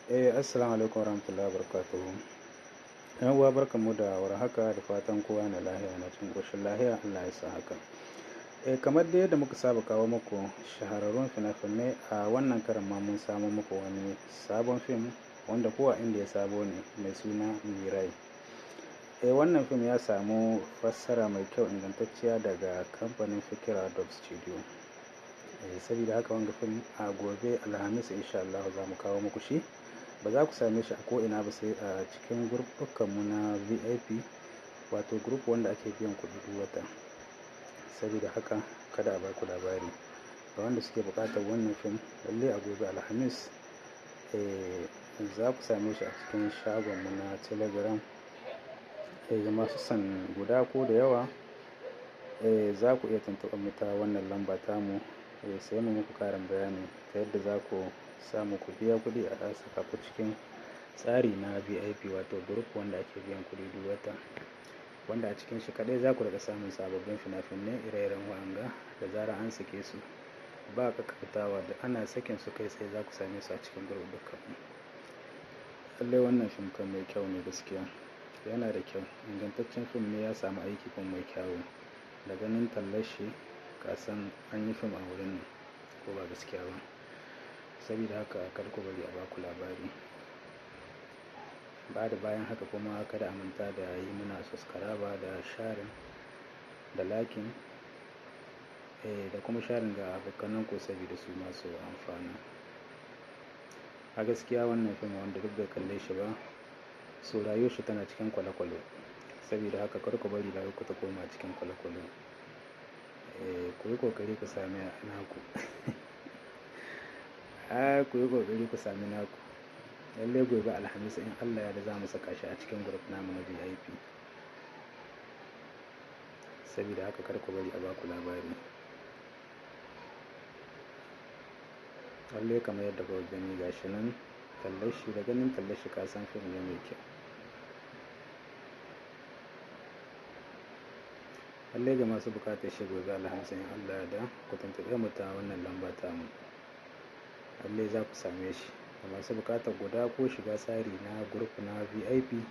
Assalamu alaikum warahmatullahi wabarakatuhu. 'Yan uwa, barkanmu da warhaka, da fatan kowa na lahiya, na cikin ƙoshin lahiya, Allah ya sa haka. Kamar dai yadda muka saba kawo muku shahararrun fina-finai, a wannan karan ma mun samo muku wani sabon fim wanda kowa inda ya sabo ne, mai suna Mirai. Wannan fim ya samu fassara mai kyau, ingantacciya, daga kamfanin Fikira Dub Studio. Saboda haka wanga fim, a gobe Alhamis insha Allah za mu kawo muku shi. Ba za ku same shi a ko'ina ba sai a cikin group mu na VIP, wato group wanda ake biyan kuɗi duk wata. Saboda haka kada a baku labari. Ga wanda suke buƙatar wannan fim, lallai a gobe Alhamis za ku same shi a cikin shagonmu na Telegram. Masu son guda ko da yawa, za ku iya tuntuɓar mu ta wannan lamba tamu, sai mu muku ƙarin bayani ta yadda za ku samu ku biya kuɗi a saka ku cikin tsari na VIP, wato group wanda ake biyan kuɗi duk wata. Wanda a cikin shi kaɗai za ku riƙa samun sababbin fina-finai ire-iren wa'anga da zarar an sake su. Ba ƙaƙƙautawa, da ana sakin su kai tsaye za ku same su a cikin group dukkanmu. Lallai wannan fim kam mai kyau ne gaskiya. Yana da kyau. Ingantaccen fim ne, ya samu aiki kuma mai kyawu. Da ganin tallar shi ka san an yi fim a wurin nan, ko ba gaskiya ba. Saboda haka kar ku bari a baku labari. Ba da bayan haka kuma kada a manta da yi muna subscribe da sharing da liking, da kuma sharing ga abokananku saboda su ma su amfana. A gaskiya wannan fim, wanda duk bai kalle shi ba, so rayuwar shi tana cikin kwale-kwale. Saboda haka kar ku bari rayuwarku ta koma cikin kwale-kwale. Ku yi ƙoƙari ku sami naku. Ai ku yi ƙoƙari ku sami naku. Lallai gobe Alhamis in Allah ya yarda za mu saka shi a cikin group namu na VIP. Saboda haka kar ku bari a baku labari. Lallai kamar yadda kuka gani, gashi nan tallar shi, da ganin tallar shi ka san fim ne mai kyau. Lallai ga masu buƙatar shi, gobe Alhamis in Allah ya yarda ku tuntuɓe mu ta wannan lamba tamu. Lallai za ku same shi. Ga masu buƙatar guda ko shiga tsari na group na VIP,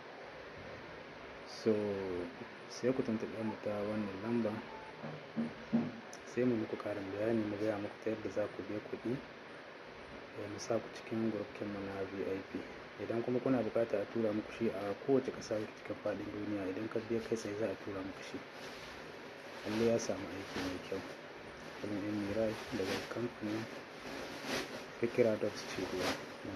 so sai ku tuntuɓe mu ta wannan lamba, sai mu muku ƙarin bayani, mu gaya muku ta yadda za ku biya kuɗi mu sa ku cikin group mu na VIP. Idan kuma kuna buƙata a tura muku shi a kowace ƙasa cikin faɗin duniya, idan ka biya kai tsaye za a tura muku shi. Lallai ya samu aiki mai kyau. Fim ɗin Mirai daga kamfanin Fikira Dub Studio.